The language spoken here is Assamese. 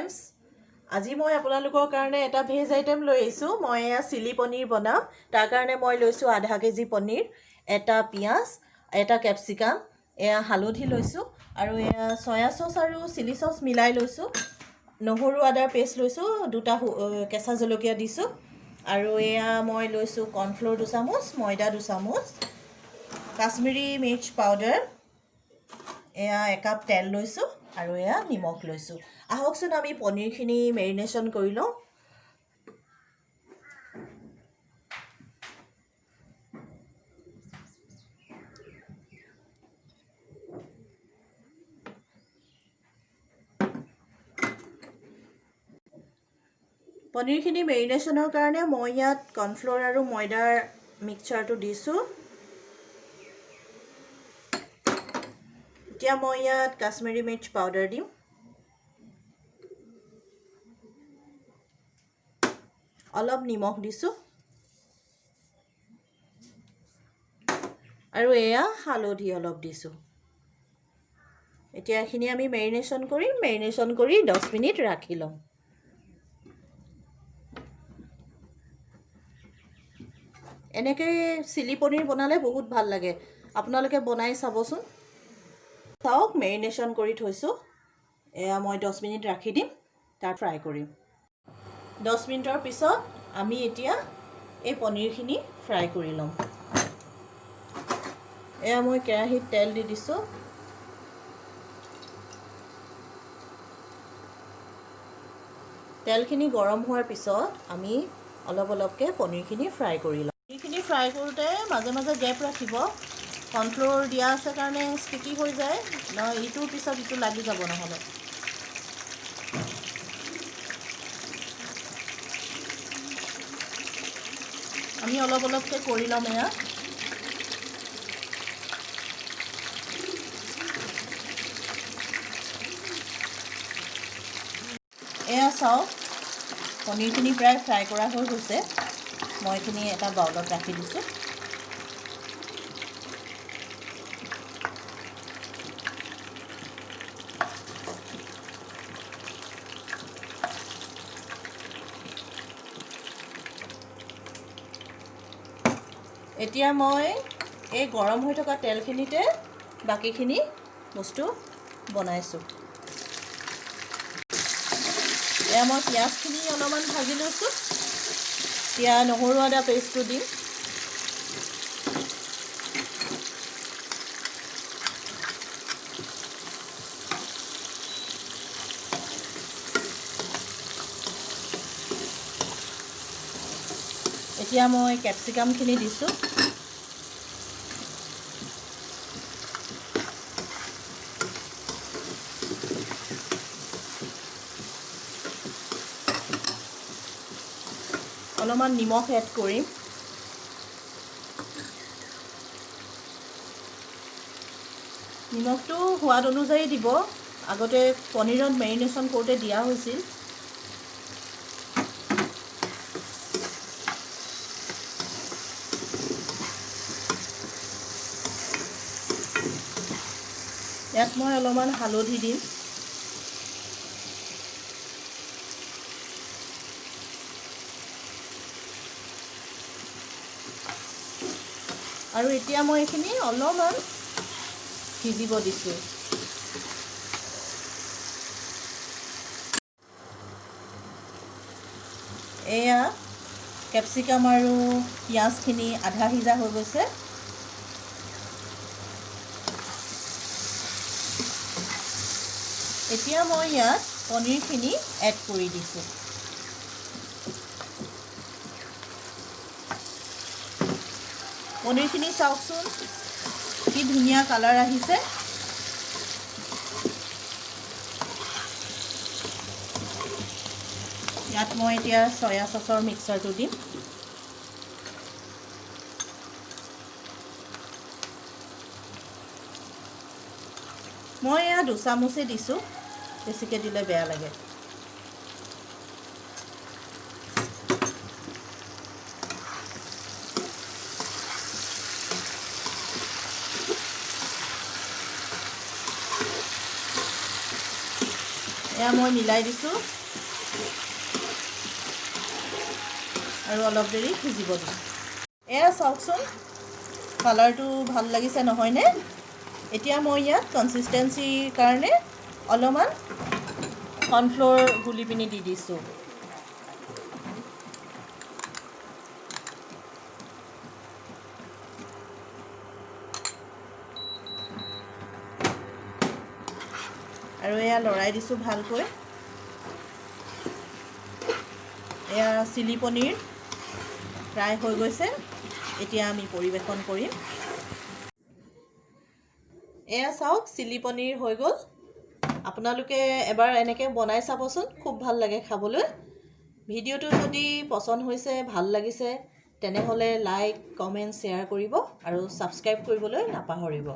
আইটেমছ। আজি মই আপোনালোকৰ কাৰণে এটা ভেজ আইটেম লৈ আহিছোঁ। মই এয়া চিলি পনীৰ বনাম। তাৰ কাৰণে মই লৈছোঁ আধা কেজি পনীৰ, এটা পিঁয়াজ, এটা কেপচিকাম, এয়া হালধি লৈছোঁ আৰু এয়া চয়া চচ আৰু চিলি চচ মিলাই লৈছোঁ। নহৰু আদাৰ পেষ্ট লৈছোঁ, দুটা কেঁচা জলকীয়া দিছোঁ আৰু এয়া মই লৈছোঁ কৰ্ণফ্ল'ৰ 2 চামুচ, ময়দা 2 চামুচ, কাশ্মীৰী মিৰ্চ পাউডাৰ, এয়া একাপ তেল লৈছোঁ আৰু এয়া নিমখ লৈছোঁ। আহকচোন, আমি পনীৰখিনি মেৰিনেশ্যন কৰি লওঁ। পনীৰখিনি মেৰিনেশ্যনৰ কাৰণে মই ইয়াত কৰ্ণফ্ল'ৰ আৰু ময়দাৰ মিক্সাৰটো দিছোঁ। এতিয়া মই ইয়াত কাশ্মীৰী মিৰ্চ পাউডাৰ দিম। অলপ নিমখ দিছোঁ আৰু এয়া হালধি অলপ দিছোঁ। এতিয়া এইখিনি আমি মেৰিনেশ্যন কৰিম। মেৰিনেশ্যন কৰি 10 মিনিট ৰাখি ল'ম। এনেকৈ চিলি পনীৰ বনালে বহুত ভাল লাগে। আপোনালোকে বনাই চাবচোন। চাওক, মেৰিনেশ্যন কৰি থৈছোঁ। এয়া মই 10 মিনিট ৰাখি দিম, তাৰ ফ্ৰাই কৰিম। 10 মিনিটৰ পিছত আমি এতিয়া এই পনীৰখিনি ফ্ৰাই কৰি ল'ম। এয়া মই কেৰাহীত তেল দি দিছোঁ। তেলখিনি গৰম হোৱাৰ পিছত আমি অলপ অলপকৈ পনীৰখিনি ফ্ৰাই কৰি ল'ম। পনীৰখিনি ফ্ৰাই কৰোঁতে মাজে মাজে গেপ ৰাখিব। কৰ্ণফ্ল'ৰ দিয়া আছে কাৰণে ষ্টিকি হৈ যায়, নহয় ইটোৰ পিছত ইটো লাগি যাব নহ'লে। আমি অলপ অলপকৈ কৰি ল'ম। এয়া এয়া চাওক, পনীৰখিনি প্ৰায় ফ্ৰাই কৰা হৈ গৈছে। মই এইখিনি এটা বাউলত ৰাখি দিছোঁ। এতিয়া মই এই গৰম হৈ থকা তেলখিনিতে বাকীখিনি বস্তু বনাইছোঁ। এয়া মই পিঁয়াজখিনি অলপমান ভাজি লৈছোঁ। এতিয়া নহৰু আদা পেষ্টটো দিম। এতিয়া মই কেপচিকামখিনি দিছোঁ। অলপমান নিমখ এড কৰিম। নিমখটো সোৱাদ অনুযায়ী দিব। আগতে পনীৰত মেৰিনেশ্যন কৰোঁতে দিয়া হৈছিল। ইয়াত মই অলপমান হালধি দিম। আৰু এতিয়া মই এইখিনি অলপমান সিজিব দিছোঁ। এয়া কেপচিকাম আৰু পিঁয়াজখিনি আধা সিজা হৈ গৈছে। এতিয়া মই ইয়াত পনীৰখিনি এড কৰি দিছোঁ। পনীৰখিনি চাওকচোন, কি ধুনীয়া কালাৰ আহিছে। ইয়াত মই এতিয়া চয়া চচৰ মিক্সাৰটো দিম। মই এয়া 2 চামুচেই দিছোঁ, বেছিকৈ দিলে বেয়া লাগে। এয়া মই মিলাই দিছোঁ আৰু অলপ দেৰি সিজিব দিছোঁ। এয়া চাওকচোন, কালাৰটো ভাল লাগিছে নহয়নে? এতিয়া মই ইয়াত কনচিষ্টেঞ্চিৰ কাৰণে অলপমান কৰ্ণফ্ল'ৰ গুলি পিনি দি দিছোঁ। আৰু এয়া লৰাই দিছোঁ ভালকৈ। এয়া চিলি পনীৰ প্ৰায় হৈ গৈছে। এতিয়া আমি পৰিৱেশন কৰিম। এয়া চাওক, চিলি পনীৰ হৈ গ'ল। আপোনালোকে এবাৰ এনেকৈ বনাই চাবচোন, খুব ভাল লাগে খাবলৈ। ভিডিঅ'টো যদি পচন্দ হৈছে, ভাল লাগিছে, তেনেহ'লে লাইক, কমেণ্ট, শ্বেয়াৰ কৰিব আৰু ছাবস্ক্ৰাইব কৰিবলৈ নাপাহৰিব।